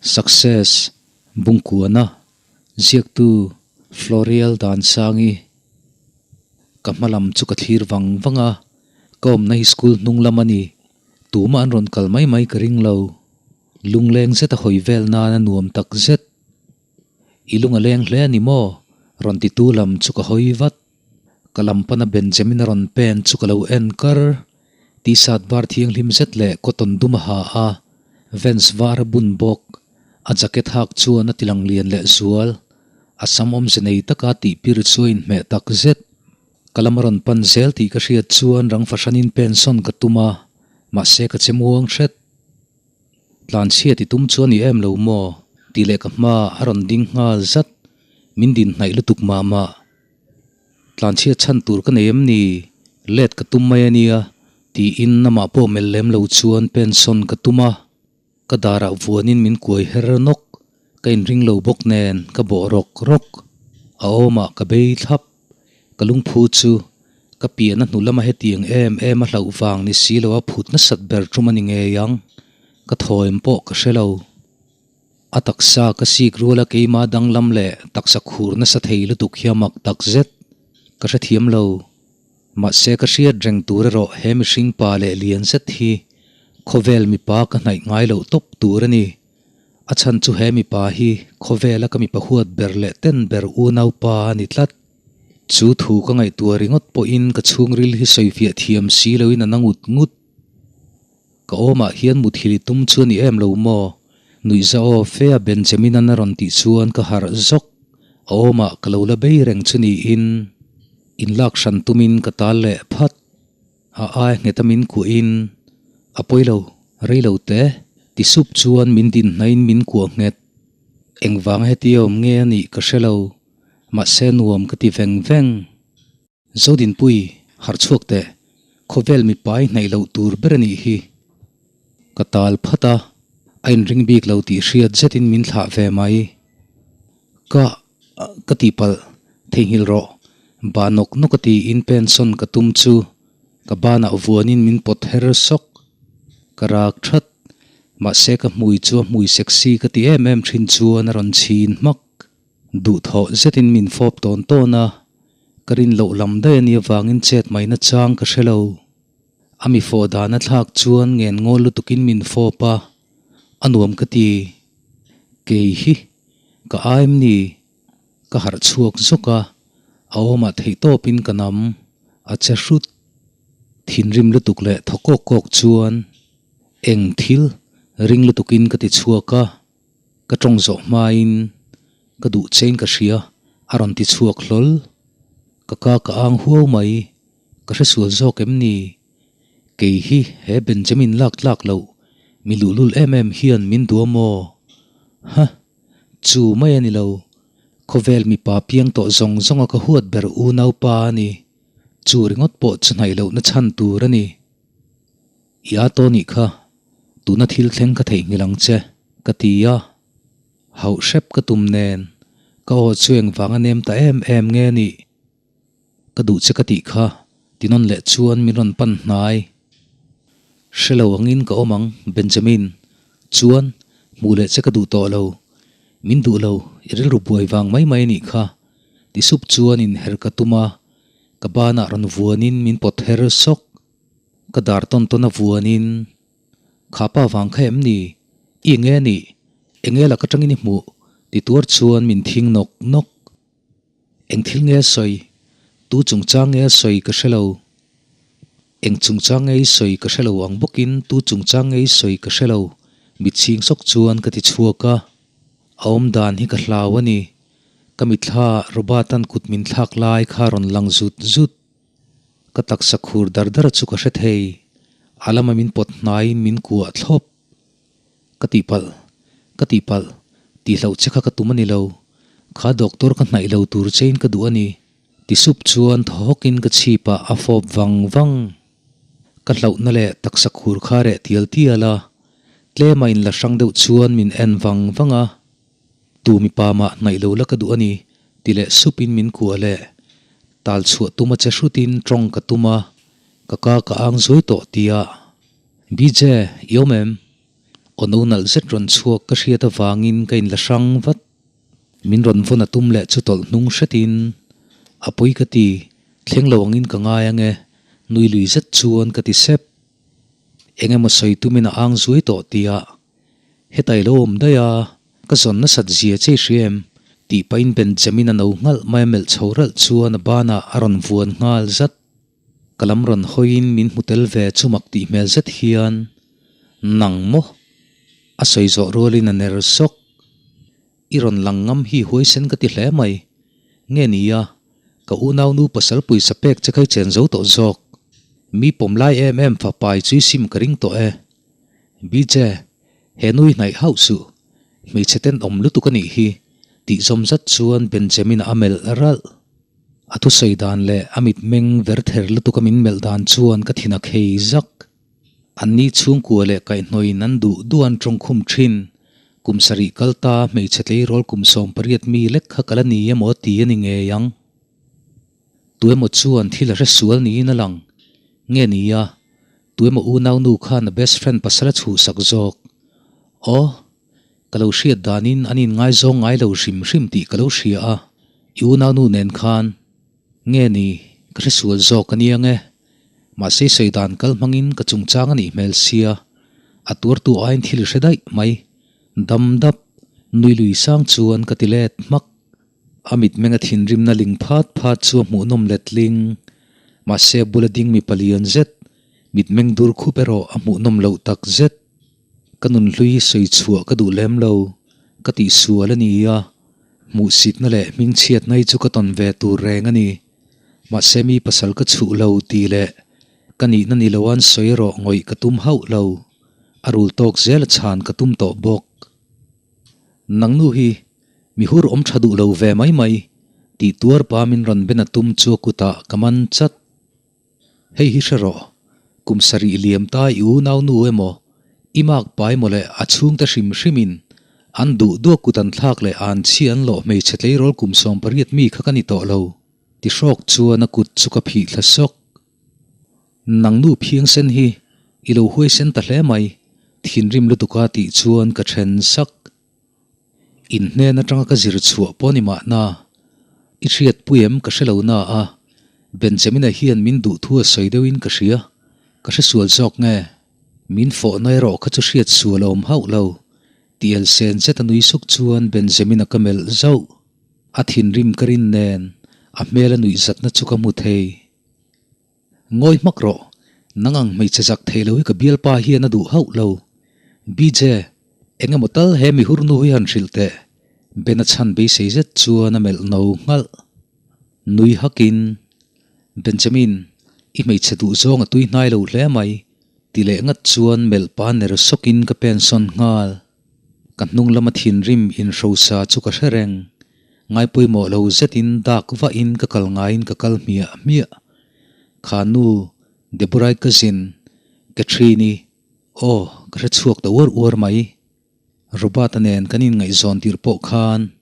Success Bungkuana ziaktu Florial Dansangi ka hma lam chu ka thlir vang vang a, ka awmna hi school hnung lam a ni. Tumah an rawn kal mai mai ka ring lo. Lungleng zet a hawi vel nan a nuam tak zet. I lung a leng hle a ni maw? Rawn titu lam chu ka hawi vat. Ka lam pana Benjamin a rawn pen chu ka lo en kar. T-shirt var thianghlim zet leh cotton dum a ha a, Vans var a bun bawk. A jacket hak chuan a tilang lian leh zual. A sam awmze nei taka tih pir chu a inhmeh tak zet. Ka lam a rawn pan zel tih ka hriat chuan rang fahranin pen sawn ka tum a, mahse ka che muang hret. Tlanchhia ti tum chu a ni em lo maw? tih leh ka hma a rawn ding nghal zat. Min din hnaih lutuk mah mah. Tlanchhia chhan tur ka nei em ni? Let ka tum mai a nia, tiin amah pawh melh lem lo chuan pension ka tum a. Ka darah vuanin min kuai her nawk, ka inring lo bawk nen ka bawh rawk rawk. A awmah ka bei thlap. Ka lungphu chu ka pian a hnu lama hetiang em em a hlauh vang ni si loa phut nasat ber tum a ni ngei ang. Ka thawim pawh ka hre lo. A taksa ka sik ruala keimah danglam leh taksa khur nasa thei lutuk hi a mak tak zet. Ka hrethiam lo. Mahse ka hriat reng tur erawh he mihring pa leh lian zet hi khawvel mipa ka hnaih ngai loh tawp tur a ni. A chhan chu he mipa hi khawvela ka mipa huat ber leh ten ber unaupa a ni tlat. Chu thu ka ngaihtuah ringawt pawhin ka chhungril hi sawifiah thiam si loin a na ngut ngut. Ka awmah hian muthil i tum chu a ni em lo maw? Nuihza aw fe a Benjamin-an a rawn tih chuan ka harh zawk. A awmah ka lo la bei reng chu niin inlak hran tumin ka tal leh phat. A ai nghet a min kuahin, A pawi lo, rei lo te, ti sup chuan min din hnaiin min kuah nghet. Engvanga heti awm nge a nih ka hre lo, mahse nuam ka ti veng veng. Zodinpui, harh chhuak teh, khawvel mipa i hnaih loh tur ber a nih hi. Ka tal phat a, a inring bik lo tih hriat zetin min thlah ve mai. Ka, ka tihpalh, theihnghilh rawh, bah nawk nawk a tiin pension ka tum chu ka banah vuanin min pawt her sawk. Ka rak that, mahse ka hmui chu a hmui sexy ka ti em em thin chuan a rawn chhin hmak. Duhthawh zetin min fawp tawn tawn a, ka rin loh lam daih a nih avangin chet mai nachang ka hre lo. A mi fawh dan a thlak chuan ngen ngawl lutukin min fawp a, a nuam ka ti. Kei hi ka aim ni, ka harh chhuak zawk a, a awmah theihtawpin ka nam, a che hrut. Thinrim lutuk leh thaw kawk kawk chuan eng thil ring lutukin ka ti chhuak a. Ka tawng zawh hmain ka duh chein ka hria, a rawn ti chhuak hlawl. Ka ka ka ang huau mai, ka hre sual zawk em ni? Kei hi he Benjamin lak tlak loh mi luhlul em em hian min duh a maw? Huh! Chu mai a ni lo, khawvel mipa piang tawh zawng zawnga ka huat ber unaupa a ni. Chu ringawt pawh chu hnaih lohna chhan tur a ni. I a taw nih kha, tuna thil thleng ka theihnghilh ang che, ka ti a. Hauh hrep ka tum nen, ka aw chu engvang a nem ta em em nge nih? Ka duh che ka tih kha, tinawn leh chuan min rawn pan hnai. Hre lo angin ka awm ang, Benjamin. Chuan, hmuh leh che ka duh tawh lo. Min duh lo, i rilru buai vang mai mai a nih kha, ti sup chuan inher ka tum a, ka banah rawn vuanin min pawt her sawk. Ka dar tawn tawn a vuanin, Kha pa vang kha em ni? I enge a nih? Enge lak atangin i hmuh? ti tuar chuan min thing nawk nawk. Eng thil nge a sawi? Tu chungchang nge a sawi ka hre lo. Eng chungchang nge i sawi ka hre lo ang bawkin tu chungchang nge i sawi ka hre lo, mitchhing sawk chuan ka ti chhuak a. A awmdan hi ka hlau a ni. Ka mitthla Robert-a'n kut min thlak lai kha rawn lang zut zut. Ka taksa khur dar dar chu ka hre thei, a lama min pawt hnaiin min kuah thlawp. Ka tihpalh, ka tihpalh, tihloh che kha ka tum a ni lo, kha doctor ka hnaih lo tur chein ka duh a ni, ti sup chuan thaw hawkin ka chhipah a fawp vang vang. Ka hlauhna leh taksa khur kha reh tial tial a, tlema inla hrang deuh chuan min en vang vang a. Tu mipa mah hnaih lo la ka duh a ni, ti leh supin min kuah leh. Tal chhuah tum a che hrutin tawng ka tum a, ka ka ka ang zuai tawh tia. BJ, i awm em? Aw no nalh zet rawn chhuak ka hriat avangin ka inla hrang vat. Min rawn vawn a tum leh chu tawlh hnung hretin, A pawi ka ti, thleng lo angin ka ngai ange, nui lui zet chuan ka ti sep. Eng emaw sawi tumin a ang zuai tawh tia, Heta i lo awm daih a, ka zawn nasat zia che i hria em? tih pahin Benjamin a no nghalh mai a melh chho ralh chuan a banah a rawn vuan nghal zat. Ka lam rawn hawiin min hmu tel ve chu mak tih hmel zet hian, Nang maw? A sawi zawh rualin a ner sawk. I rawn lang ngam hi huaisen ka ti hle mai. Nge nia, ka unaunu pasal pawisa pek che kha i chen zo tawh zawk. Mi pawm lai em em fapai chu i sim ka ring tawh e. BJ, he nui hnaih hauh suh. Hmeichhe tenawm lutuk a nih hi, tih zawm zat chuan Benjamin-a a melh ralh. A thusawi dan leh a mitmeng verther lutuk a min melh dan chuan ka thin a khei zak. Anni chhungkua leh kaihhnawin an duh duh an tawngkhum thin. Kum sarih kal ta hmeichhe tleirawl kum 18 mi lek kha ka la ni emaw ti a ni ngei ang. Tuemaw chuan thil a hre sual niin a lang. Nge nia, tuemaw unaunu khan a best friend pasal a chhuhsak zawk. Aw, ka lo hriat danin an inngaizawng ngai lo hrim hrim tih ka lo hria a, i unaunu nen khan. Nge ni, ka hre sual zawk a nia nge? Mahse i sawi dan kal hmangin ka chungchang a nih hmel sia, a tuartu aiin thil i hre daih mai. Dam dap, nui lui sang chuan ka ti let hmak. A mitmeng a thinrimna ling phat phat chu a hmuhnawm letling. Mahse a bula ding mipa lian zet, mitmeng dur khup erawh a hmuhnawm loh tak zet. Ka nunhlui sawi chhuah ka duh lem lo, ka tihsual a ni a, hmuhsitna leh hmingchhiatna hi chu ka tawn ve tur reng a ni. Mahse mi pasal ka chhuh lo tih leh ka nihna ni lo an sawi erawh ngawih ka tum hauh lo, a rul tawk zel a chhan ka tum tawh bawk. Nangnu hi mi hur awm tha duh lo ve mai mai tih tuar pa min rawn ben a tum chu a kutah ka man chat. Hei hi hre rawh, kum sarih liam ta i unau nu emaw, i mak pa emaw leh a chhungte hrim hrimin an duh duak kut an thlak leh an chhi an lawh hmeichhe tleirawl kum 18 mi kha ka ni tawh lo, ti hrawk chuan a kut chu ka phih thla sawk. Nang nu phiang sen hi i lo huai sen ta hle mai, thinrim lutuka tih chuan ka then sak. In hnen atanga ka zir chhuah pawh ni mahna, i hriatpui em ka hre lo na a, Benjamina hian min duh thu a sawi deuhin ka hria, ka hre sual zawk nge? Min fawhna erawh kha chu hriat sual a awm hauh lo, ti el sen zet a nui suk chuan Benjamina ka melh zauh. A thinrim ka rin nen a hmel a nuih zatna chu ka hmu thei. Ngawi hmak rawh, nang ang hmeichhe zak thei lo hi ka bialpa hian a duh hauh lo. BJ, eng emaw tal he mi hurnu hi han hrilh teh. Ben a chhan beisei zet chuan a melh no nghalh. Nui hakin, Benjamin, i hmeichhe duh zawng a tui hnai lo hle mai, ti leh ngat chuan melh pa ner sawkin ka pensawn nghal. Ka hnung lama thinrim inhrosa chu ka hre reng. Ngaipawimawh lo zetin dak vahin ka kal ngaiin ka kal hmiah hmiah. Kha nu, Deborah-i cousin, Catherine-i, aw, ka hre chhuak ta uar uar mai. Robert-a nen kan inngaihzawn tirh pawh khan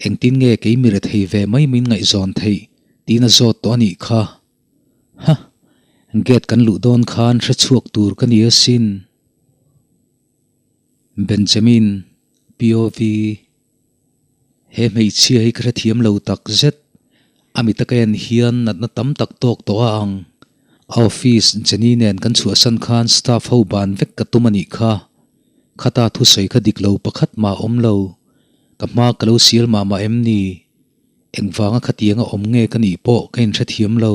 engtin nge kei mi rethei ve mai min ngaihzawn theih tiin a zawt tawh a nih kha. Ha! Gate kan luh dawn khan hre chhuak tur ka ni asin. Benjamin, POV, He hmeichhia hi ka hrethiam lo tak zet. A mit a ka en hian natna tam tak tawk tawh a ang. A office Jenny nen kan chhuahsan khan staff ho ban vek ka tum a nih kha. Khata thusawi kha dik lo pakhat mah a awm lo. Ka hma ka lo sial mah mah em ni? Engvanga khatianga awm nge ka nih pawh ka inhrethiam lo.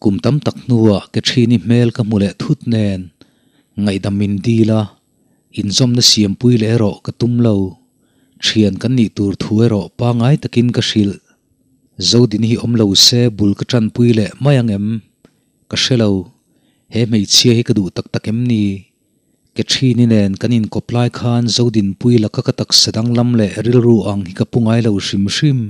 Kum tam tak hnuah Catherine-i hmel ka hmu leh thut nen ngaihdam min dil a, inzawmna siampui leh erawh ka tum lo. Thian kan nih tur thu erawh pangai takin ka hrilh. Zodin hi awm lo se bul ka tanpui leh mai ang em? Ka hre lo. He hmeichhia hi ka duh tak tak em ni? Catherine-i nen kan inkawp lai khan Zodinpui laka ka taksa danglam leh rilru ang hi ka pu ngai lo hrim hrim.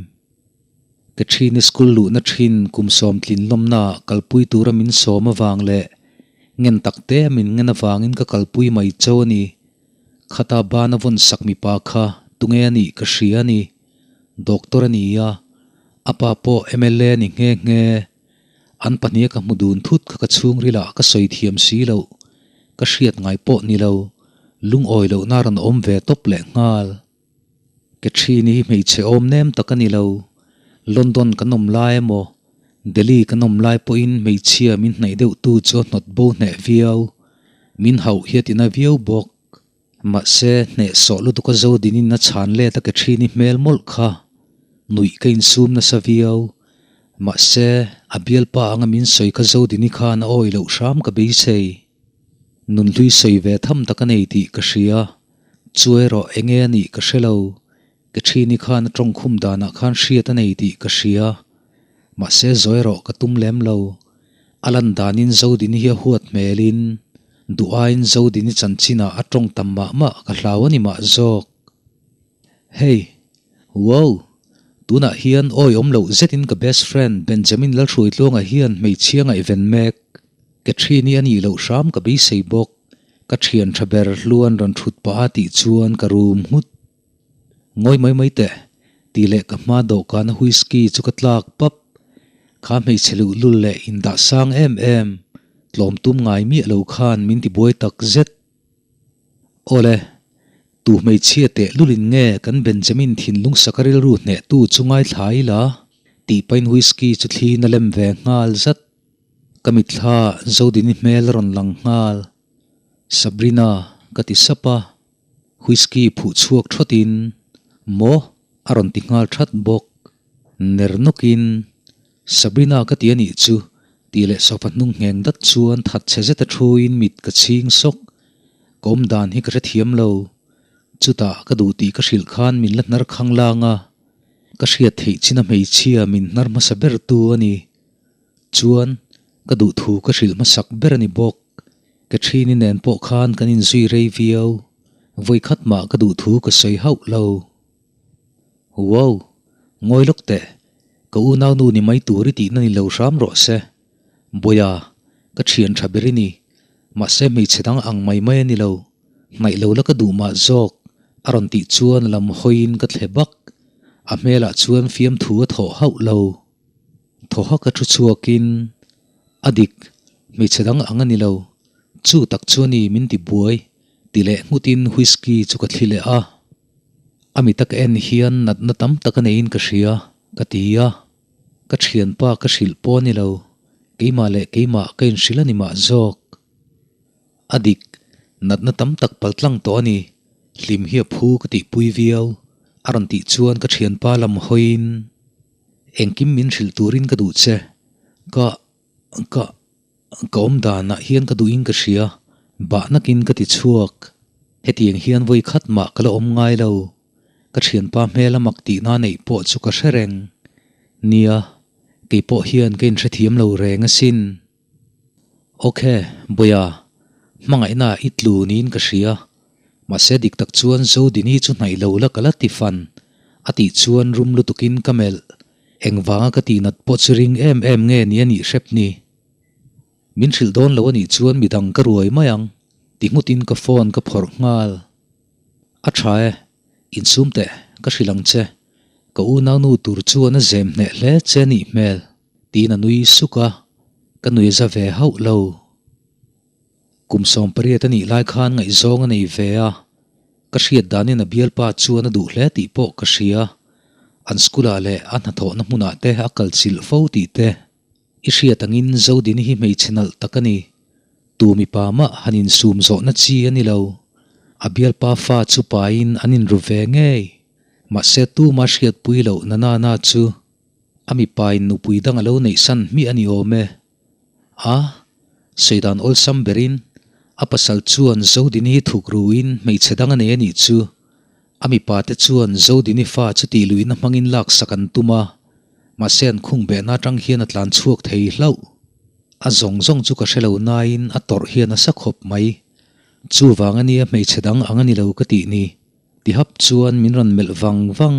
Catherine-i school luhna thin kum sawm tlin lawmna kalpui tura min sawm avang leh ngen tak te a min ngen avangin ka kalpui mai cho a ni. Khata bana vawn sak mipa kha tunge a nih ka hria a ni. Doctor a ni a, a pa pawh mla a ni nghe nghe. An pahniha ka hmu dun thut kha ka chhungrilah ka sawi thiam si loh, ka hriat ngai pawh ni lo. Lungawi lohna a rawn awm ve tawp leh nghal. Catherine hi hmeichhe awm nem tak a ni lo. London kan awm lai emaw, Delhi kan awm lai pawhin hmeichhia min hnaih deuh tu chu a hnawt bo hneh viau. Min hauh hi a tina viau bawk. Mahse, hnehsawh lutuk a zo dinin a chhan let a Catherine-i hmel mawlh kha. Nuih ka insum nasa viau. Mahse, a bialpa anga min sawi kha Zodini khan a awih loh hram ka beisei. Nunhlui sawi ve tham tak a nei tih ka hria. Chu erawh enge a nih ka hre lo. Catherine-i khan a tawngkhum danah khan hriat a nei tih ka hria. Mahse zawi erawh ka tum lem lo. A lan danin Zodini hi a huat hmelin, duh aiin Zodini chanchinah a tawng tam mah mah ka hlau a ni mah zawk. Hey! Wow! Tunah hian awi awm loh zetin ka best friend Benjamin Lalhruaitluanga hian hmeichhia ngaihven mek. Catherine-i a nih loh hram ka beisei bawk. Ka thian tha ber hluan rawn thut pah a tih chuan ka rum nghut. Ngawi mai mai teh, tih leh ka hma dawhkana whisky chu ka tlak pap. Kha hmeichhe luhlul leh indah sang em em, tlawm tum ngai miah lo khan min ti buai tak zet. Awle, tu hmeichhia teh lulin nge kan Benjamin thinlung saka rilru hnehtu chu ngaithla ila? Tih pahin whisky chu thliin a lem ve nghal zat. Ka mitthla Zodini hmel a rawn lang nghal. Sabrina, ka ti sap a. Whisky phuh chhuak thawtin, Maw? a rawn ti nghal that bawk. Ner nawkin, Sabrina ka ti a nih chu, tih leh sofa hnung ngheng dat chuan that chhe zeta thuin mit ka chhing sawk. Ka awm dan hi ka hrethiam lo. Chutah ka duh tih ka hrilh khan min la hnar khang lang a. Ka hriat theih chin a hmeichhia min hnar hmasa ber tu a ni. Chuan, ka duh thu ka hrilh hmasak ber a ni bawk. Catherine-i nen pawh khan kan inzui rei viau. Vawikhat mah ka duh thu ka sawi hauh lo. Wow! Ngawi lawk teh. Ka unaunu ni mai tur i tihna ni lo hram rawh se. Bawiha, ka thian tha ber i ni. Mahse hmeichhe dang ang mai mai a ni lo. Hnaih lo la ka duh mah zawk, a rawn tih chuan lam hawiin ka thle bak. A hmelah chuan fiamthu a thawh hauh lo. Thaw hak a thu chhuakin, A dik, hmeichhe dang ang a ni lo. Chu tak chu a ni min ti buai, ti leh nghutin whisky chu ka thli leh a. A mita ka en hian natna tam tak a neiin ka hria, ka ti a. Ka thianpa ka hrilh pawh a ni lo, keimah leh keimah ka inhrilh a ni mah zawk. A dik, natna tam tak paltlang tawh a ni, hlim hi a phu ka tihpui viau, a rawn tih chuan ka thianpa lam hawiin, Engkim min hrilh turin ka duh che. Ka, ka, ka awm danah hian ka duhin ka hria, bah nakin ka ti chhuak. Hetiang hian vawi khat mah ka la awm ngai lo. Ka thianpa hmel a mak tihna neih pawh chu ka hre reng. Nia, kei pawh hian ka inhrethiam lo reng asin. Ok, Bawiha, hmangaihna i tlu niin ka hria. Mahse dik tak chuan Zodini chu hnaih lo la ka la ti fan. A tih chuan rum lutukin ka melh. Engvanga ka tihnat pawh chu ring em em nge ni a nih hrep ni. Min hrilh dawn lo a nih chuan midang ka ruai mai ang, ti nghutin ka phone ka phawrh nghal. A tha e, insum teh, ka hrilh ang che. Ka unaunu tur chuan a zem hneh hle che a nih hmel. Tiin a nui suk a, ka nui za ve hauh lo. Kum 18 a nih lai khan ngaihzawng a nei ve a, ka hriat danin a bialpa chuan a duh hle tih pawh ka hria. An school ah leh a hnathawhna hmunah te a kal chilh fo tih te. I hriat angin Zodini hi hmeichhe nalh tak a ni. Tu mipa mah han insum zawhna chi a ni lo. A bialpa fa chu pain an inru ve ngei. Mahse tuma hriatpui loh na nana chu A mipain nupui dang a lo neih san hmiah a ni awm e. A, sawidan awlsam berin, a pasal chuan Zodini thuk ruin hmeichhe dang a nei a nih chu. A mipate chuan Zodini fa chu tih luihna hmangin laksak an tum a, mahse an khung behna atang hian a tlan chhuak thei hlauh. A zawng zawng chu ka hre lo nain a tawrh hian a sa khawp mai. Chuvang a nia hmeichhe dang ang a ni lo ka tih ni. Ti hap chuan min rawn melh vang vang.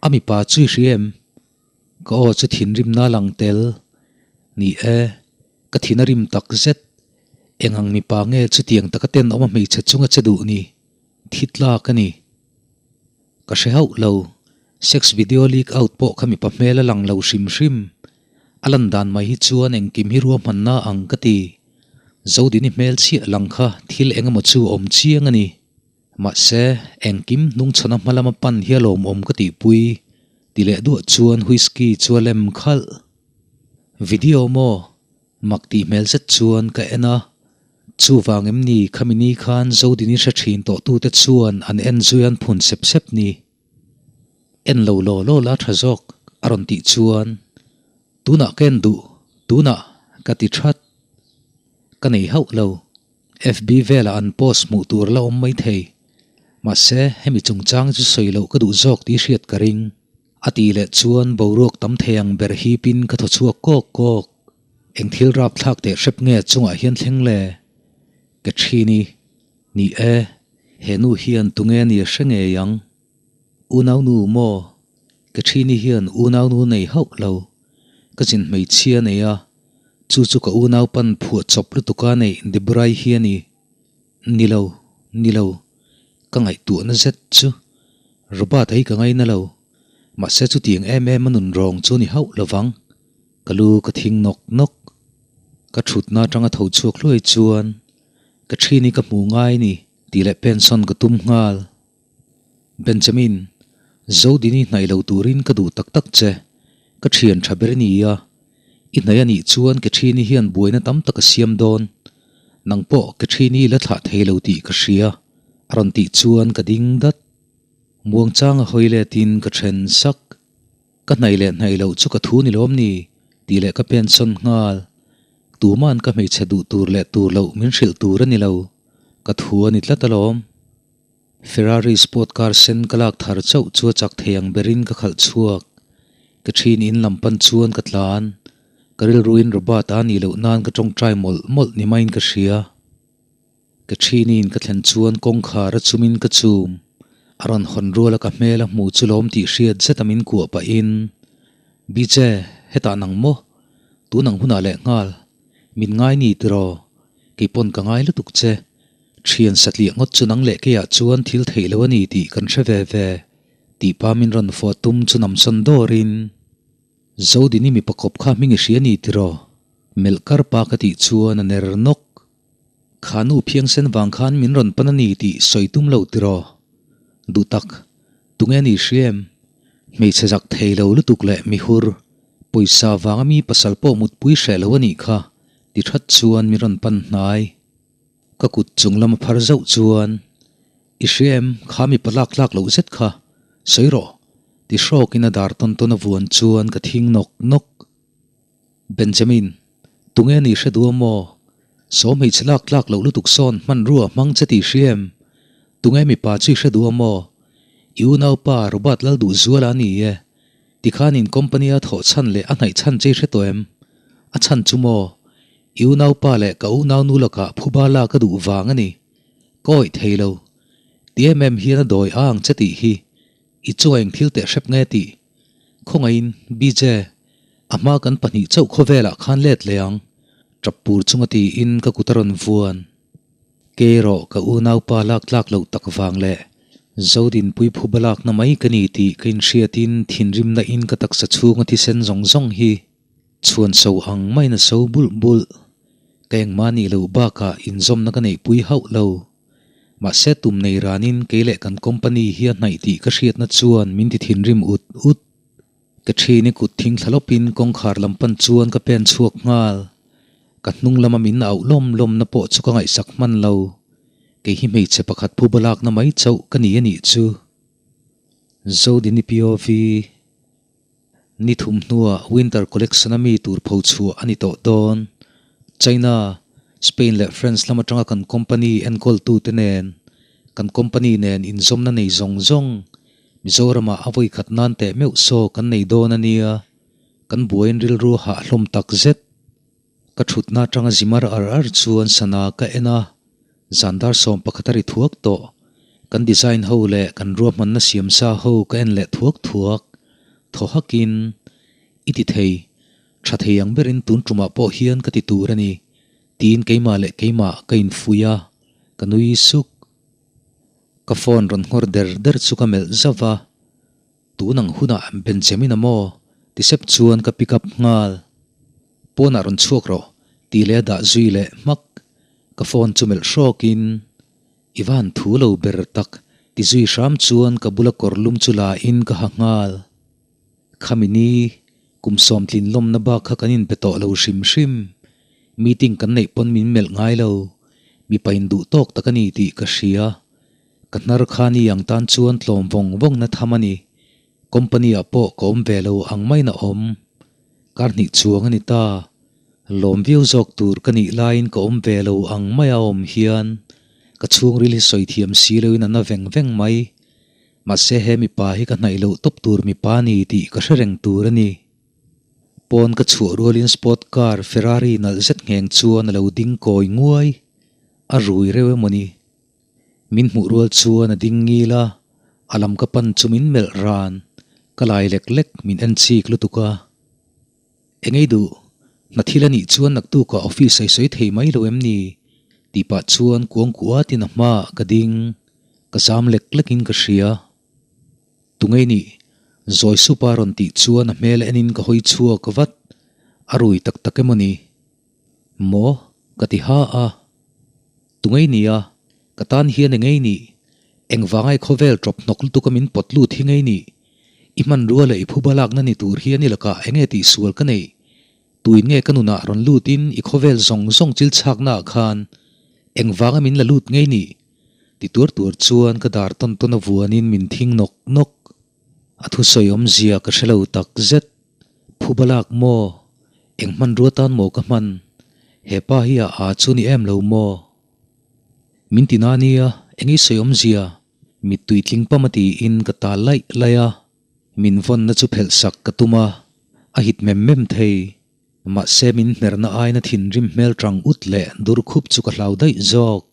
A mipa chu i hria em? Ka aw chu thinrimna a lang tel. Ni e, ka thin a rim tak zet. Eng ang mipa nge chutiang taka tenawm a hmeichhe chunga che duh ni? Thi tlak a ni. Ka hre hauh lo. Sex video leak out pawh kha mipa hmel a lang lo hrim hrim. A lan dan mai hi chuan engkim hi ruahmanna ang ka ti. Zodini hmel chhiah lang kha thil eng emaw chu awm chiang a ni. Mahse, engkim hnungchhawna hma lama pan hi a lawmawm ka tihpui ti leh duah chuan whisky chu a lem khalh. Video maw? Mak tih hmel zet chuan ka en a. Chuvang em ni khami ni khan Zodini hre thin tawh tute chuan an en zui an phun sep sep ni. En lo law law la tha zawk a rawn tih chuan tunah ka en duh, tunah ka ti that. Ka nei hauh lo. FB velah an post hmuh tur la awm mai thei. Mahse, hemi chungchang chu sawi loh ka duh zawk tih hriat ka ring. A tih leh chuan boruak tam thei ang ber hipin ka thaw chhuak kawk kawk. Eng thil rapthlak teh hrep nge chungah hian thleng le? Ka thin i. Ni e, he nu hian tunge ni a hre ngei ang. Unaunu maw? Ka thini hian unaunu nei hauh lo. Ka zin hmeichhia nei a, chu chu ka unau pan phuah chawp lutuk a neih Debrai hi a ni. Ni lo, ni lo, ka ngaihtuahna zet chu Robert a hi ka ngaina lo. Mahse chutiang em em a nun rawng chu ni hauh lo vang. Ka lu ka thing nawk nawk. Ka thutna atanga tho chhuak hluai chuan ka thini ka hmu ngai ni tih leh pensawn ka tum nghal. Benjamin, Zodini hnaih lo turin ka duh tak tak che. Ka thian tha ber ni a. I hnaih a nih chuan Catherine-i hian buaina tam tak a siam dawn. Nang pawh Catherine-i la thlah thei lo tih ka hria, a rawn tih chuan ka ding dat. Muangchanga hawi letin ka then sak. Ka hnaih leh hnaih loh chu ka thu ni lawm ni? tih leh ka pensawn nghal. Tuma'n ka hmeichhe duh tur leh tur loh min hrilh tur a ni lo. Ka thu a ni tlat alawm. Ferrari sport car sen ka lak thar chauh chu a chak thei ang berin ka khalh chhuak. Ka thin in lam pan chuan ka tlan. Ka rilruin Robert a nih loh nan ka tawngtai mawlh mawlh ni maiin ka hria. Ka thinin ka thlen chuan kawngkhar a chumin ka chum. A rawn hawn ruala ka hmel a hmu chu lawm tih hriat zeta min kuah pahin, Biche, hetah nang maw? Tun ang hunah leh nghal. Min ngai ni tiraw? Keipawn ka ngai lutuk che. Thian satliah ngawt chu nang leh keiah chuan thil theih lo a ni tih kan hre ve ve, tih pa min rawn fawh tum chu namsawn dawrin, Zodini mipa kawp kha hming i hria ni tiraw? Melh kar pa ka tih chuan a ner nawk. Kha nu phiangsen vang khan min rawn pan a ni tih sawi tum loh tiraw? Duh tak, tunge ni hria em? Hmeichhe zak thei lo lutuk leh mihur, pawisa vanga mi pasal pawh mutpui hreh lo a nih kha, ti that chuan min rawn pan hnai. Ka kut chung lama phar zauh chuan, I hria em, kha mipa lak tlak loh zet kha, sawi rawh, ti hrawkin a dar tawn tawn a vuan chuan ka thing nawk nawk. Benjamin, tunge ni hre duh a maw? Saw hmeichhe lak tlak loh lutuk sawn hmanrua hmang che tih hria em? Tunge mipa chu i hre duh a maw? I unaupa Robert Lalduhzuala a ni e. Tikhan in company a thawh chhan leh a hnaih chhan che i hre tawh em? A chhan chu maw? I unaupa leh ka unaunu lakah phuba lak a duh vang a ni. Ka awih thei lo. Ti em em hian a dawi a ang che tih hi. I chu a eng thil teh hrep nge tih? Khawngaihin, BJ, a hma kan pahnih chauh khawvelah khan let leh ang. Tap pur chunga tiin ka kut a rawn vuan. Kei erawh ka unaupa lak tlak loh tak vang leh Zodinpui phuba lakna mai ka ni tih ka inhriatin thinrimna in ka taksa chhunga thisen zawng zawng hi chhuan so ang maiin a so bulh bulh. Ka engmah nih loh bakah inzawmna ka neihpui hauh lo. Mahse tum nei ranin kei leh kan company hi a hnaih tih ka hriatna chuan min ti thinrim ut ut. Ka ṭhin i kut thing thla lawpin kawngkhar lam pan chuan ka pen chhuak nghal. Ka hnung lama min auh lawm lawmna pawh chu ka ngaihsak hman lo. Kei hi hmeichhe pakhat phuba lakna mai chauh ka ni a nih chu. Zodini POV Ni thum hnuah Winter Collection a mi tur pho chhuah a ni tawh dawn. China, Spain leh France lam atanga kan company enkawltute nen, kan company nen inzawmna nei zawng zawng Mizoramah a vawi khat nan teh meuh saw kan nei dawn a nia, kan buaiin rilru a hah hlawm tak zet. Ka thutna atanga zimar ar ar chuan sana ka en a, zan dar 11 a ri thuak tawh. Kan design ho leh kan ruahmanna siam sa ho ka en leh thuak thuak. Thaw hakin, I ti thei, tha thei ang berin tun tumah pawh hian ka ti tur a ni, tiin keimah leh keimah ka infuih a, ka nui suk. Ka phone rawn nghawr der der chu ka melh zauh a, Tun ang hunah Benjamin a maw? ti sep chuan ka pick up nghal. Pawnah rawn chhuak rawh tih leh a dah zui leh hmak. Ka phone chu melh hrawkin, I van thu lo ber tak, ti zui hram chuan ka bula kawr lum chu la in ka ha nghal. Khami ni, kum sawmtlin lawmna bak kha kan inbe tawh lo hrim hrim. Meeting kan neih pawn min melh ngai lo, mipa induh tawk tak a ni tih ka hria. Ka hnar kha ni ang tan chuan tlawm vawng vawng na tham a ni. Company ah pawh ka awm ve lo ang maiin a awm. Kar hnih chuang a ni ta. Lawm viau zawk tur ka nih laiin ka awm ve lo ang maia awm hian ka chhungril hi sawi thiam si loin a na veng veng mai. Mahse he mipa hi ka hnaih loh tawp tur mipa a ni tih ka hre reng tur a ni. Pawn ka chhuah rualin sport car Ferrari nalh zet ngheng chuan a lo ding kawi nguai. A rui reuh emaw ni? Min hmuh rual chuan a ding ngil a, a lam ka pan chu min melh ran, ka lai lek lek min en chik lutuk a. Engei duh, hna thil a nih chuan naktukah office a i sawi thei mai lo em ni? tih pah chuan kuang kuatin a hmaah ka ding, ka zam lek lekin ka hria. Tungei nih, zawi supa rawn tih chuan a hmel enin ka hawi chhuak vat, a rui tak tak emaw ni? Maw? Ka ti ha a. Tungei nia, ka tan hian engei nih? Engvangai khawvel tawp hnawk lutuk a min pawt lut hi ngei nih? I hmanrua leh i phuba lakna ni tur hian i lakah enge tihsual ka neih? Tuin nge ka nunah rawn lutin i khawvel zawng zawng chil chhaknaah khan engvanga min la lut ngei nih? Ti tuar tuar chuan ka dar tawn tawn a vuanin min thing nawk nawk. A thusawi awmzia ka hre lo tak zet. Phuba lak maw? Eng hmanrua tan maw ka hman? He pa hi a aa chu ni em lo maw? Min ti na nia, eng i sawi awmzia? Mittui tling pam a tiin ka tal laih laih a. Min vawnna chu phelh sak ka tum a, a hit mem mem thei. Mahse min hmerna aina thinrim hmel tang ut leh dur khup chu ka hlau daih zawk.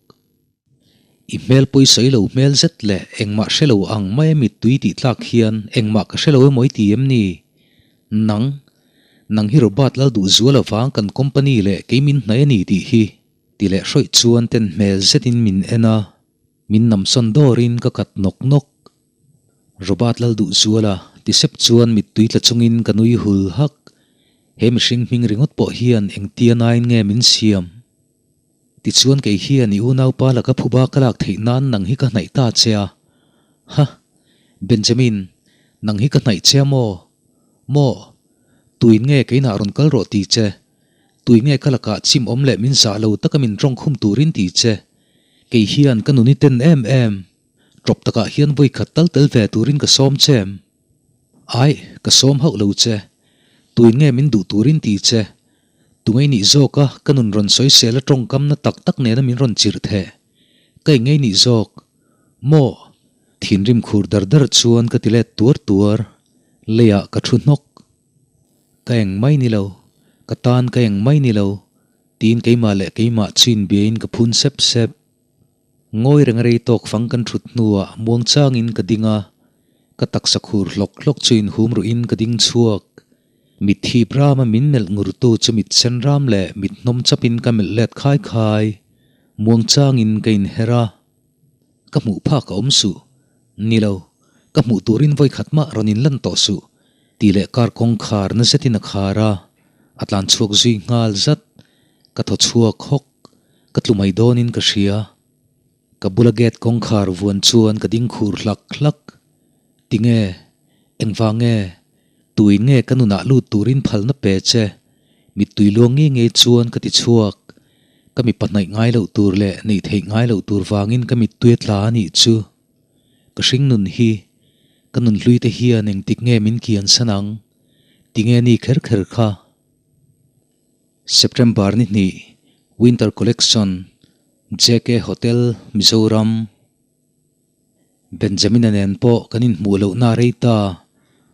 I hmel pawi sawi lo hmel zet leh engmah hre lo ang mai a mittui tih tlak hian engmah ka hre lo emaw i ti em ni? Nang, nang hi Robert Lalduhzual avang kan company leh kei min hnaih a ni tih hi ti leh hrawih chuan ten hmel zetin min en a, min namsawn dawrin ka kat nawk nawk. Robert Lalduhzuala ti sep chuan mittui tla chungin ka nui hul hak. He mihring hming ringawt pawh hian engtia nain nge min siam? Tichuan kei hian i unaupa laka phuba ka lak theih nan nang hi ka hnaih ta che a. Ha! Benjamin, nang hi ka hnaih che a maw? Maw? Tuin nge keinah rawn kal rawh ti che? Tui nge ka lakah chim awm leh min zah lo taka min tawngkhum turin ti che? Kei hian ka nun i ten em em. Tawp takah hian vawi khat tal tel ve turin ka sawm che em? Aih, ka sawm hauh lo che. Tuin nge min duh turin ti che? Tungei nih zawk a ka nun rawn sawisel a tawngkamna tak tak nena min rawn chirh theh. Ka ingei nih zawk. Maw? Thinrim khur dar dar chuan ka ti let tuar tuar. Leiah ka thu hnawk. Ka eng mai ni lo, ka tan ka eng mai ni lo, tiin keimah leh keimah chu inbiain ka phun sep sep. Ngawi reng rei tawk fang kan thut hnuah muangchangin ka ding a, ka taksa khur hlawk hlawk chu inhum ruhin ka ding chhuak. Mit thip rama min melh ngurtu chu mit sen ram leh mit hnawm chapin ka melh let khai khai. Muangchangin ka inher a, ka hmuh phak a awm suh. Ni lo, ka hmuh turin vawi khat mah rawn inlan tawh suh, tih leh car kawngkhar na zetin a khar a, a tlan chhuak zui nghal zat. Ka thaw chhuak hawk, ka tlu mai dawnin ka hria. Ka bula gate kawngkhar vuan chuan ka ding khur hlak hlak. Tinge? Engvang nge? Tuin nge ka nunah lut turin phalna pe che? Mittui luang ngei ngei chuan ka ti chhuak. Ka mipa hnaih ngai loh tur leh neih theih ngai loh tur vangin ka mittui a tla a nih chu. Ka hring nun hi, ka nun hlui te hian engtik nge min kian san ang? Tinge ni kher kher kha? September ni hnih, Winter Collection, JK Hotel, Mizoram. Benjamina nen pawh kan inhmuh lohna a rei ta.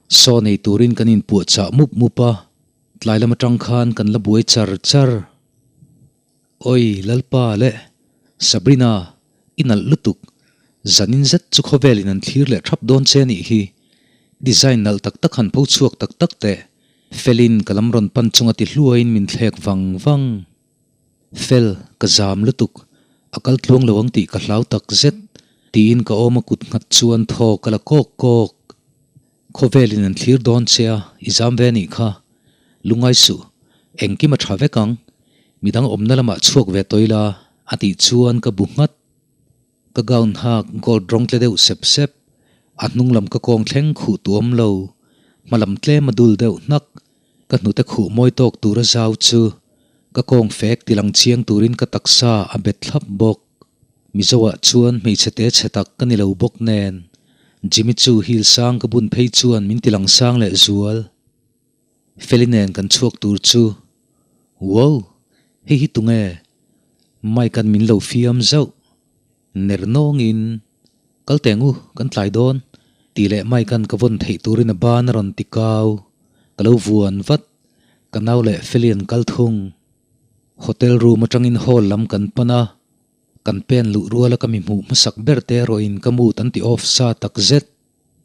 Saw nei turin kan inpuahchah mup mup a, tlai lam atang khan kan la buai char char. Awi Lalpa leh Sabrina, i nalh lutuk. Zanin zet chu khawvelin an thlir leh thap dawn che anih hi. Design nalh tak tak han pho chhuak tak tak teh. Felin ka lam rawn pan chunga ti hluaiin min thlek vang vang. Fel, ka zam lutuk, a kal tluang lo ang tih ka hlau tak zet, tiin ka awm a kut nghat chuan thaw ka la kawk kawk. Khawvelin an thlir dawn che a, i zam ve anih kha. Lungai suh, engkim a tha vek ang. Midang awmna lamah chhuak ve tawih la. A tih chuan ka bu nghat. Ka gown hak gold rawng tle deuh sep sep, a hnung lam ka kawng thleng khuh tuam lo, hma lam tlem a dul deuh hnak, ka hnute khuh mawi tawk tur a zau chu ka kawng fek tilang chiang turin ka taksa a bet thlap bawk. Mizoah chuan hmeichhe te chhe tak ka ni lo bawk nen, Jimmy chu heel sang ka bun phei chuan min tilang sang leh zual. Feli nen kan chhuak tur chu, Wow! Hei hi tunge? Mike-a'n min lo fiam zauh. Ner nawngin, Kal teng u, kan tlai dawn, tih leh Mike-a'n ka vawn theih turin a ban a rawn ti kau. Ka lo vuan vat. Ka nau leh Feli an kal thung. Hotel room atangin hall lam kan pan a, kan pen luh ruala ka mi hmuh hmasak ber te erawhin ka mood an ti off sa takzet.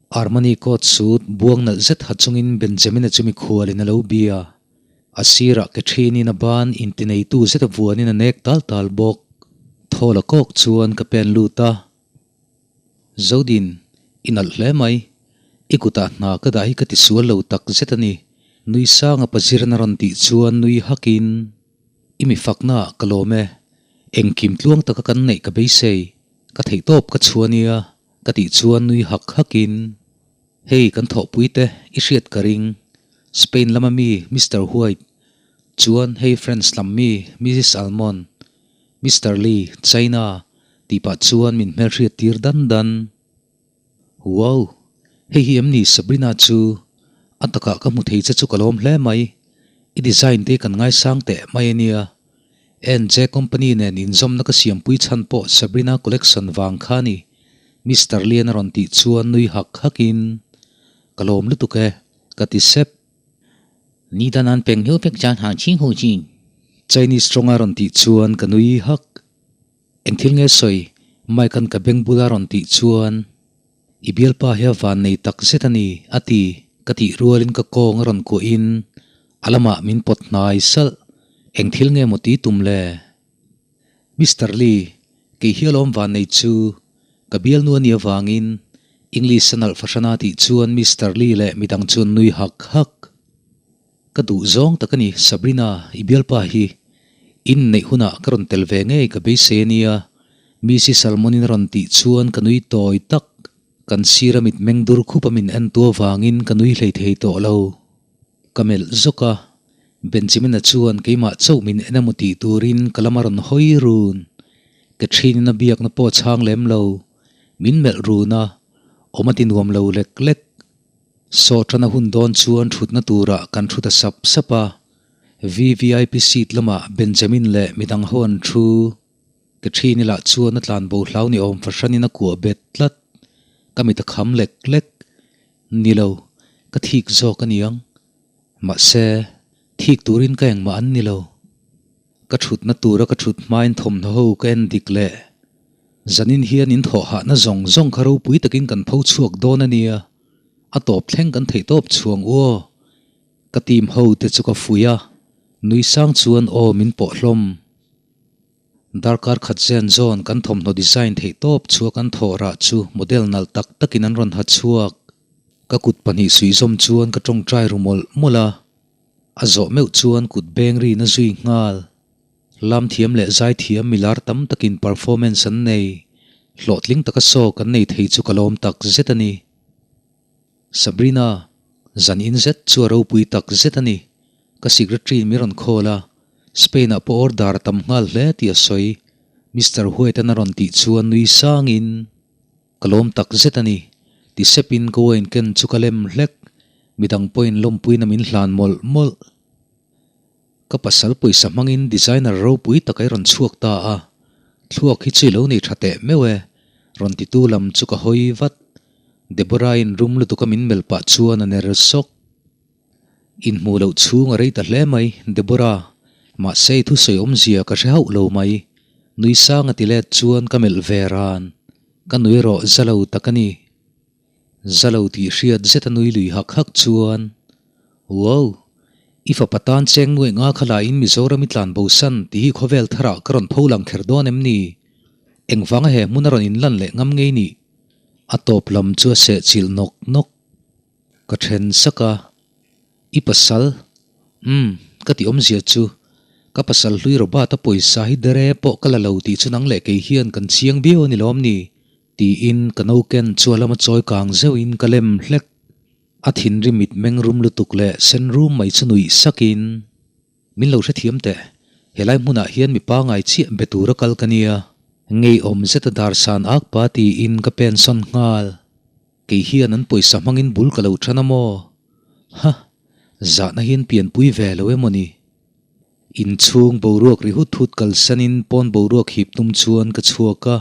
Armani coat suit buang nalh zet ha chungin Benjamin-a chu mikhualin a lo bia. A sirah ke thinin a ban intineitu zet a vuanin a nek tal tal bawk. Thawl a kawk chuan ka pen lut a. Zodin, i nalh hle mai. I kutah hna ka dah hi ka tisual lo tak zet a ni. Nui sanga pazirna rawn tih chuan nui hakin, I mi faknaah ka lawm e. Engkim tluang taka kan neih ka beisei. Ka theihtawp ka chhuah nia. Ka tih chuan nui hak hakin, Hei kan thawhpui te i hriat ka ring, Spain lama mi Mister White, chuan hei France lam mi Missis Almond, Mister Lee, China, tih pah chuan min hmelhriat tir dan dan. Wow! Hei hi em ni Sabrina chu? A takah ka hmu thei che chu ka lawm hle mai, i design te kan ngaisang teh mai a nia. NJ Company nen inzawmna ka siampui chhan pawh Sabrina collection vang kha ni, Mister Lian a rawn tih chuan nui hak hakin, Ka lawm lutuk e, ka ti sep. Ni dan an peng hiu pek chan hang ching hu chin. Chinese tawnga rawn tih chuan ka nui hak. Eng thil nge sawi? Mike-a'n ka beng bula rawn tih chuan, I bialpa hi a van nei tak zet a ni, a ti. Ka tih rualin ka kawng a rawn kuahin a lamah min pawt hnai salh. Eng thil nge maw ti tum le? Mister Lee, kei hi alawm van nei chu. Ka bialnu a nih avangin English a nalh fahrana tih chuan Mister Lee leh midang chu an nui hak hak. Ka duh zawng tak a ni, Sabrina, i bialpa hi. In neih hunah ka rawn tel ve ngei ka beisei a nia, Missy Salmon-in a rawn tih chuan ka nui tawi tak. Kan sira mit meng dur khup a min en tu avangin ka nui hlei thei tawh lo. Ka melh zawk a, Benjamin-a chuan keimah chauh min en emaw tih turin ka lam a rawn hawi run. Catherine-in a biakna pawh a chhang lem lo. Min melh run a, awm a ti nuam lo lek lek. Saw tana hun dawn chuan thutna turah kan thu ta sap sap a, VVIP seat lamah Benjamin leh midang ho an thu. Catherine-i lah chuan a tlan bo hlau ni awm fahranin a kuah bet tlat. Ka mit a kham lek lek. Ni lo, ka thik zawk a niang. Mahse, thik turin ka engmah an ni lo. Ka thutna tura ka thut hmain thawmhnaw ho ka en dik leh. Zanin hian in thawh hahna zawng zawng kha ropui takin kan pho chhuak dawn a nia, a tawp thleng kan theih tawp chhuang u aw. Ka team ho te chu ka fuih a, nui sang chuan aw min pawh hlawm. Darkar khat zen zawn kan thawmhnaw design theih tawp chhuak an thawh rah chu model nalh tak takin an rawn ha chhuak. Ka kut pahnih suihzawm chuan ka tawngtai ru mawlh mawlh a. A zawh meuh chuan kut beng rin a zui nghal. Lam thiam leh zai thiam milar tam takin performance an nei. Hlawhtling taka saw kan nei thei chu ka lawm tak zet a ni. Sabrina, zan in zet chu a ropui tak zet a ni. Ka secretary in min rawn call a, Spain ah pawh order a tam nghal hle tih a sawi. Mister White-an a rawn tih chuan nui sangin. Ka lawm tak zet a ni. Ti sepin ka wine ken chu ka lem hlek. Midang pawhin lawmpuina min hlan mawlh mawlh. Ka pasal pawisa hmangin designer ropui tak ai rawn chhuak ta a. Thluak hi chu i lo nei tha teh meuh e. Rawn titu lam chu ka hawi vat. Deborah-in rum lutuka min melh pah chuan a ner sawk. Inhmuh loh chhung a rei ta hle mai, Deborah. Mahse i thusawi awmzia ka hre hauh lo mai. Nui sang a ti let chuan ka melh ve ran. Ka nui erawh za lo tak a ni. Za lo tih hriat zet a nui lui hak hak chuan, Wow! I fapa tan cheng nuaih nga kha lahin Mizoram i tlan bo san tih hi khawvel tharah ka rawn pho lang kher dawn em ni? Engvanga he hmun a rawn inlan leh ngam ngei nih? A tawp lam chu a sehchilh nawk nawk. Ka then sak a, I pasal? Umm, ka tih awmzia chu. Ka pasal hlui Robert-a pawisa hi dere pawh ka la lo tih chu nang leh kei hian kan chiang viau a ni lawm ni? Tiin ka no ken chu a lama chawi kang zeuhin ka lem hlek. A thinrim mit meng rum lutuk leh sen rum mai chu nuih sakin, Min lo hrethiam teh, helai hmunah hian mi pangai chiah be tura kal ka nia. Ngeiawm zeta dar san ak pa tiin ka pen sawn nghal. Kei hian an pawisa hmangin bul ka lo tan a maw? Ha! Zahna hian pianpui ve lo emaw ni? Inchhung boruak ri hut hut kalsanin pawn boruak hip tum chuan ka chhuak a.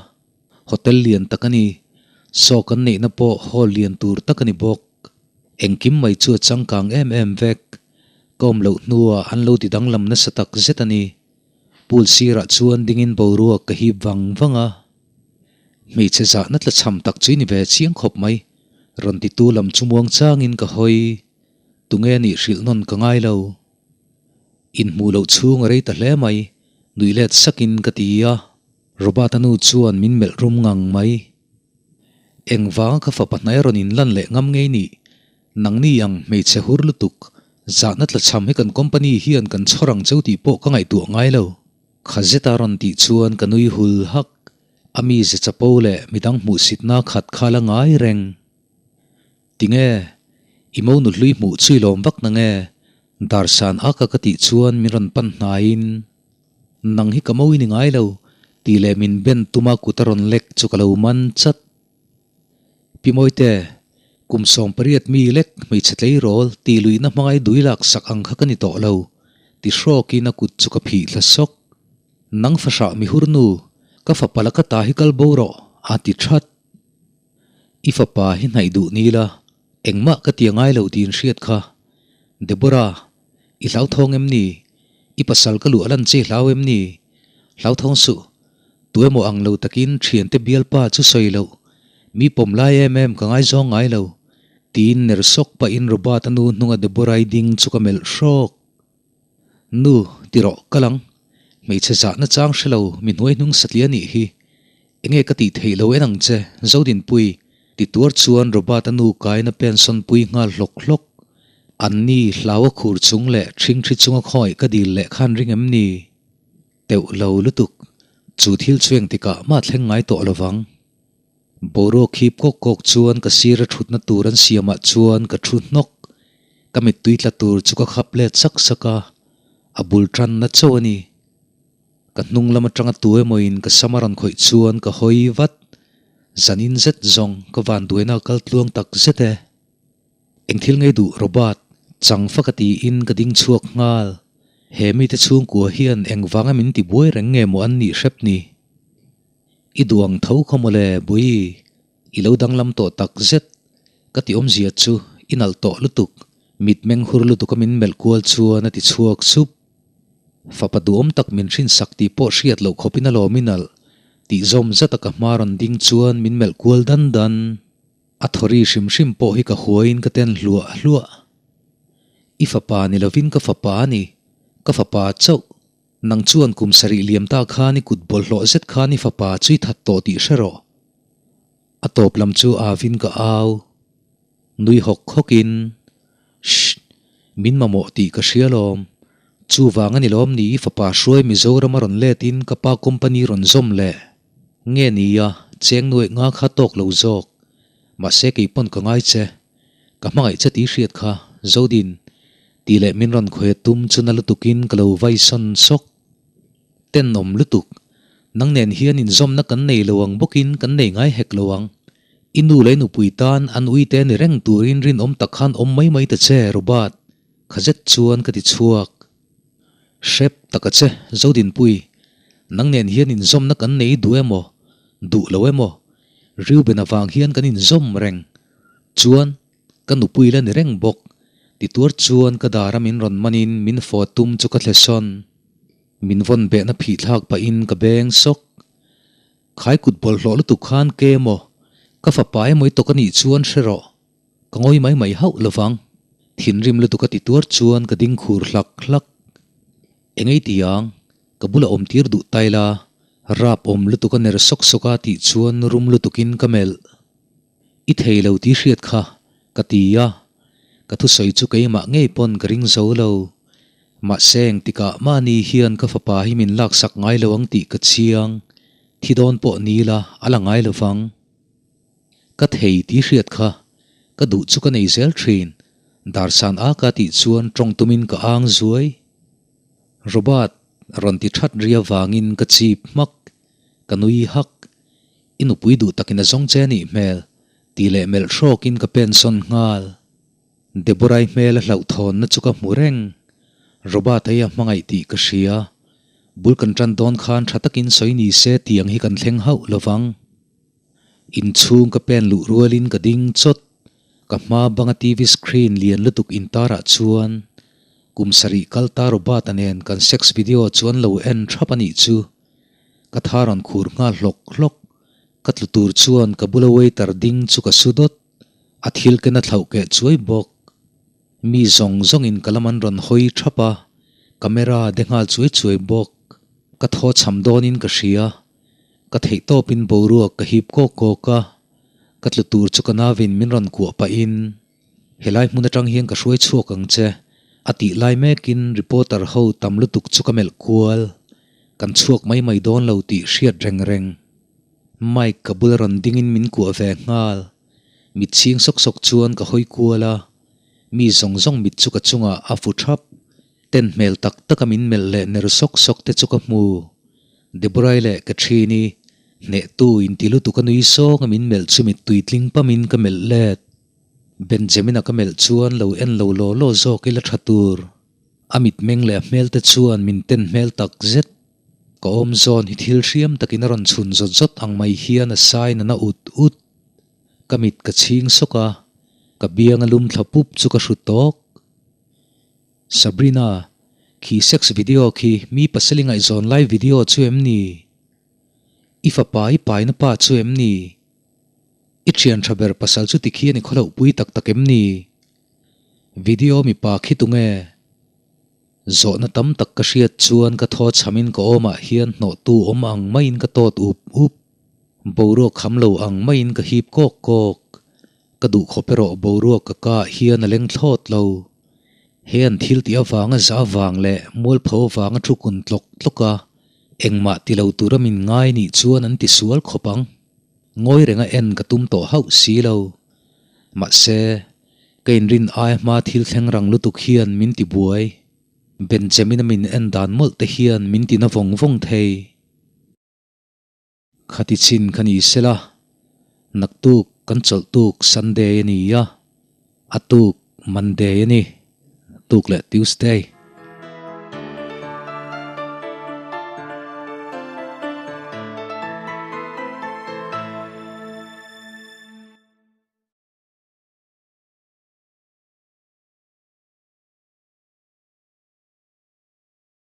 Hotel lian tak a ni. Saw kan neihna pawh hall lian tur tak a ni bawk. Engkim mai chu a changkang em em vek. Ka awm loh hnuah an lo ti danglam nasa tak zet a ni. Pool sirah chuan dingin boruak ka hip vang vang a. Hmeichhe zahna tla chham tak chu i ni ve chiang khawp mai. Rawn titu lam chu muang changin ka hawi. Tunge nih hrilh nawn ka ngai lo. Inhmuh loh chhung a rei ta hle mai, nuih let sakin ka ti a. Robert-a nu chuan min melh rum ngang mai. Engvanga ka fapa hnai rawn inlan leh ngam ngei nih? Nangni ang hmeichhe hur lutuk, zahna tlachham hi kan company hian kan chhawr ang cheu tih pawh ka ngaihtuah ngai lo. Kha zeta rawn tih chuan ka nui hul hak. A mize chapo leh midang hmuhsitna khat kha la ngai reng. Tinge? I mo nu hlui hmuh chu i lawm vak na nge? Darsan aka ka tih chuan min rawn pan hnaiin. Nang hi ka mo i ni ngai lo, tih leh min ben tuma kut a rawn lek chu ka lo man chat. Pi Mawite, kum 18 mi lek hmeichhe tleirawl tih luihna hmangai dui lak sak ang kha ka ni tawh lo, ti hrawkin a kut chu ka phih thla sawk. Nang fahrah mi hur nu, ka fapa la ka ta hi kal bo rawh, a ti that. I fapa hi hnaih duh ni la, engmah ka ti a ngai lo tiin hriat kha. Deborah, I hlauthawng em ni? I pasal ka luh a lan che hlau em ni? Hlauthawng suh. Tu emaw ang lo takin thiante bialpa chu sawi loh. Mi pawm lai em em ka ngaizawng ngai lo. Tiin ner sawk pahin Robert-a nu hnunga Deborah-i ding chu ka melh hrawk. Nu, ti rawh, kal ang. Hmeichhe zahna chang hre lo, mi hnuai hnung satliah nih hi. Enge ka tih theih lo en ang che, Zodinpui, ti tuar chuan Robert-a nu kaina pension pui nghal hlawk hlawk. An ni hlau a khur chung leh ṭhingṭhi chunga khawngaih ka dil leh khan ring em ni? Teuh lo lutuk, chu thil chu engtikah mah thleng ngai tawh lo vang. Boruak khip kawk kawk chuan ka sira ṭhutna tur an siamah chuan ka ṭhu hnawk. Ka mittui tla tur chu ka khap let sak sak a, a bul ṭanna chauh a ni. Ka hnung lam atanga tu emawin ka sam a rawn khawih chuan ka hawi vat. Zanin zet zawng ka van duaina a kal tluang tak zet e. Eng thil ngei duh Robert, chang fak a tiin ka ding chhuak nghal. He mite chhungkua hian engvanga min ti buai reng nge maw an nih hrep ni? I duh ang tho kha mawle Bui, i lo danglam tawh tak zet. Ka ti awmzia chu i nalh tawh lutuk, mitmeng hur lutuk a min melh kual chuan a ti chhuak sup. Fapa duhawm tak min hrinsak tih pawh hriat loh khawpin a lawm i nalh tih zawm zat a ka hma rawn ding chuan min melh kual dan dan. A thawri hrim hrim pawh hi ka huaiin ka ten hluah hluah. I fapa ni lovin ka fapa a ni, ka fapa chauh. Nang chuan kum sarih liam ta khan i kut bawlhhlawh zet khan i fapa chu i that tawh tih hre rawh. A tawp lam chu avin ka au. Nui hawk hawkin, Shh! Min mamawh tih ka hria lawm. Chuvang a ni lawm ni i fapa hruai Mizoram a rawn let in ka pa company rawn zawm leh. Nge nia, cheng nuaih nga kha tawk lo zawk. Mahse kei pawn ka ngai che. Ka hmangaih che tih hriat kha, Zodin. Tih leh min rawn khawi a tum chu na lutukin ka lo vai sawn sawk. Tenawm lutuk. Nang nen hian inzawmna kan nei lo ang bawkin kan nei ngai hek lo ang. I nu leh i nupui tan an uite ni reng turin rinawm tak khan awm mai mai ta che, Robert. Kha zet chuan ka ti chhuak. Hrep tak a che, Zodinpui. Nang nen hian inzawmna kan nei duh emaw, duh lo emaw, Reuben avang hian kan inzawm reng. Chuan, Ka nupui la ni reng bawk. Ti tuar chuan ka dara min rawn manin min fawh tum chu ka thle sawn. Min vawn behna phih thlak pahin ka beng sawk. Khai kut bawlhhlawh lutuk khan ke emaw, ka fapa emaw i tawk a nih chuan hre rawh. Ka ngawi mai mai hauh lovang. Thinrim lutuk a ti tuar chuan ka ding khur hlak hlak. Engei ti ang, ka bula awm tir duh tai la, rap awm lutuk a ner sawk sawk a tih chuan rum lutukin ka melh. I thei lo tih hriat kha, ka ti a. Ka thusawi chu keimah ngei pawn ka ring zo lo. Mahse engtikah mahni hian ka fapa hi min laksak ngai lo ang tih ka chiang, thi dawn pawh ni la a la ngai lo vang. Ka thei tih hriat kha ka duh chu ka nei zel thin, Darsan a ka tih chuan tawng tumin ka ang zuai. Robert rawn ti that ri avangin ka chip hmak, ka nui hak, I nupui duh takin a zawng che anih hmel tih leh melh hrawkin ka pensawn nghal. Deborah-i hmel a hlauhthawnna chu ka hmu reng. Robert-a hi a hmangaih tih ka hria. Bul kan tan dawn khan tha takin sawi ni se tiang hi kan thleng hauh lo vang. Inchhung ka pen luh rualin ka ding chawt. Ka hma banga TV screen lian lutuk intarah chuan kum sarih kal ta Robert-a nen kan sex video chu an lo en thap a nih chu. Ka tha rawn khur nghal hlawk hlawk. Ka tlu tur chuan ka bula waiter ding chu ka su dawt. A thil ken a thlauh keh chuai bawk. Mi zawng zawngin ka lam an rawn hawi thap a, camera de nghal chuai chuai bawk. Ka thaw cham dawnin ka hria. Ka theih tawpin boruak ka hip kawk kawk a, ka tlu tur chu ka navin min rawn kuah pahin, Helai hmun atang hian ka hruai chhuak ang che, a tih lai mekin reporter ho tam lutuk chu ka melh kual. Kan chhuak mai mai dawn lo tih hriat reng reng. Mike ka bula rawn dingin min kuah ve nghal. Mit chhing sawk sawk chuan ka hawi kual a, mi zawng zawng mit chu ka chungah a fu thap. Ten hmel tak taka min melh leh ner sawk sawk te chu ka hmu. Deborah-i leh Catherine-i hnehtu inti lutuk a nui sawng a min melh chu mittui tling pamin ka melh let. Benjamin-a ka melh chuan lo en lo law law zawk ila tha tur. A mitmeng leh a hmel te chuan min ten hmel tak zet. Ka awm zawn hi thil hriam takin a rawn chhun zawt zawt ang mai hian a sain a na ut ut. Ka mit ka chhing sawk a, ka biang a lum thla pup chu ka hru tawk. Sabrina, khi sex video khi mi pasal i ngaihzawn lai video chu em ni? I fapa i paina pa chu em ni? I thian tha ber pasal chu tikhian i khawloh pui tak tak em ni? Video mipa khi tunge? Zawhna tam tak ka hriat chuan ka thaw chhamin ka awmah hian hnawhtu awm ang maiin ka tawt up up. Boruak kham lo ang maiin ka hip kawk kawk. Ka duh khawp erawh boruak ka kaah hian a leng thlawt lo. He an thil tih avanga za avang leh mualpho avanga thu kun tlawk tlawk a, engmah ti lo tura min ngai nih chuan an ti sual khawp ang. Ngawi renga en ka tum tawh hauh si lo. Mahse, Ka inrin ai hma thil thleng rang lutuk hian min ti buai. Benjamin-a min en dan mawlh te hian min ti na vawng vawng thei. Khati chin kha ni sela, naktuk kan chawlh tuk Sunday a ni a, a tuk Monday a ni, tuk leh Tuesday.